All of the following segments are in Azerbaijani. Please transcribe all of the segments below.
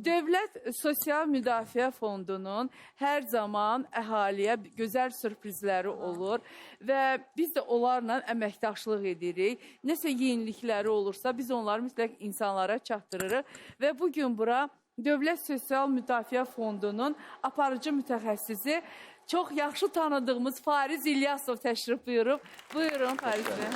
Dövlət Sosial Müdafiə Fondunun hər zaman əhaliyə gözəl sürprizləri olur və biz də onlarla əməkdaşlıq edirik. Nəsə yenilikləri olursa biz onları mütləq insanlara çatdırırıq və bu gün bura Dövlət Sosial Müdafiə Fondunun aparıcı mütəxəssisi çox yaxşı tanıdığımız Fariz İlyasov təşrif buyurub. Buyurun Fariz bəy.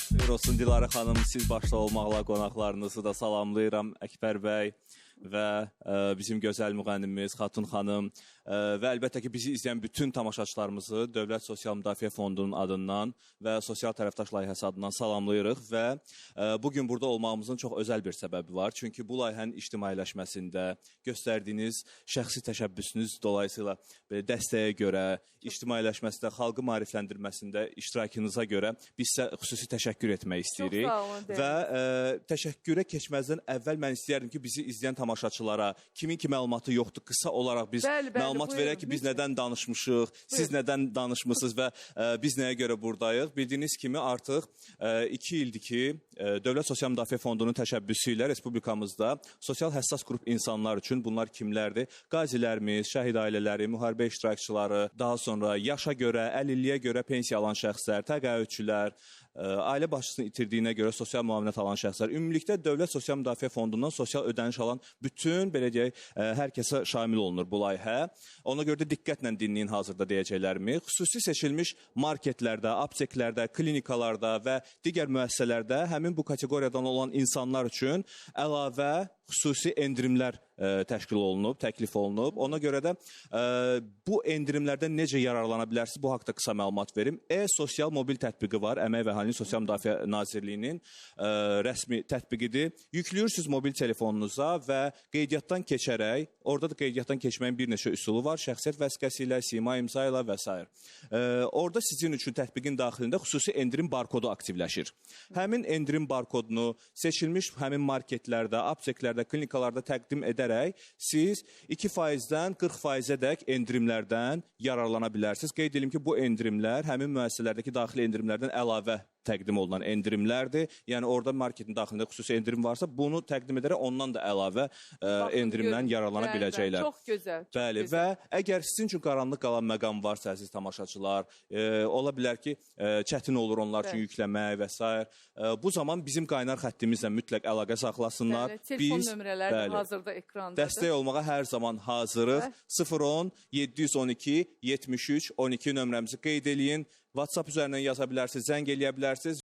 Xeyir olsun Dilarə xanım, siz başda olmaqla qonaqlarınızı da salamlayıram. Əkbər bəy və bizim gözəl müğənnimiz Xatun xanım və əlbəttə ki, bizi izləyən bütün tamaşaçılarımızı Dövlət Sosial Müdafiə Fondunun adından və Sosial Tərəfdaş layihəsi adından salamlayırıq və bugün burada olmağımızın çox özəl bir səbəbi var. Çünki bu layihənin ictimailəşməsində göstərdiyiniz şəxsi təşəbbüsünüz dolayısıyla belə dəstəyə görə, ictimailəşməsində, xalqı maarifləndirməsində iştirakınıza görə biz sizə xüsusi təşəkkür etmək istəyirik. Çox sağ olun. Və təşəkkürə keçməzdən əvvəl mən istəyərdim ki, bizi izləyən tamaşaçılara, kimin ki məlumatı yoxdur, qısa olaraq biz Bəli, bəli, məlumat buyurun, verək ki, biz lütfən. nədən danışmışıq, siz nədən danışmısınız və biz nəyə görə buradayıq. Bildiyiniz kimi artıq 2 ildir ki, Dövlət Sosial Müdafiə Fondunun təşəbbüsü ilə Respublikamızda sosial həssas qrup insanlar üçün bunlar kimlərdir? Qazilərimiz, şəhid ailələri, müharibə iştirakçıları, daha sonra yaşa görə, əlilliyə görə pensiya alan şəxslər, təqaüdçülər, ailə başçısını itirdiyinə görə sosial müavinət alan şəxslər, ümumilikdə Dövlət Sosial Müdafiə Fondundan sosial ödəniş alan bütün, belə deyək, hər kəsə şamil olunur bu layihə. Ona görə də diqqətlə dinləyin hazırda deyəcəklərimi. Xüsusi seçilmiş marketlərdə, apteklərdə, klinikalarda və digər müəssisələrdə həmin bu kateqoriyadan olan insanlar üçün əlavə xüsusi endirimlər təşkil olunub, təklif olunub. Ona görə də bu endirimlərdən necə yararlana bilərsiniz? Bu haqda qısa məlumat verim. E-sosial mobil tətbiqi var. Əmək və Əhalinin Sosial Müdafiə Nazirliyinin rəsmi tətbiqidir. Yüklüyürsünüz mobil telefonunuza və qeydiyyatdan keçərək, orada da qeydiyyatdan keçməyin bir neçə üsulu var. Şəxsiyyət vəsiqəsi ilə, sima imza ilə və s. Orada sizin üçün tətbiqin daxilində xüsusi endirim barkodu aktivləşir. Həmin endirim barkodunu seçilmiş həmin marketlərdə, apteklərdə, klinikalarda təqdim edərək siz 2%-dən 40%-ədək endirimlərdən yararlana bilərsiniz. Qeyd edim ki, bu endirimlər həmin müəssisələrdəki daxili endirimlərdən əlavə təqdim olunan endirimlərdir. Yəni orada marketin daxilində xüsusi endirim varsa, bunu təqdim edərək ondan da əlavə endirimdən yararlana Bəli, biləcəklər. Çox gözəl. Çox Bəli, gözəl. Və əgər sizin üçün qaranlıq qalan məqam varsa, əziz tamaşaçılar, ola bilər ki, çətin olur onlar üçün yükləmək və s. Bu zaman bizim qaynar xəttimizlə mütləq əlaqə saxlasınlar. Bəli, telefon Biz, nömrələri də bəli, hazırda ekrandadır. Dəstək olmağa hər zaman hazırıq. 010 712 73 12 nömrəmizi qeyd eləyin. WhatsApp üzərindən yaza bilərsiniz, zəng eləyə bilərsiniz.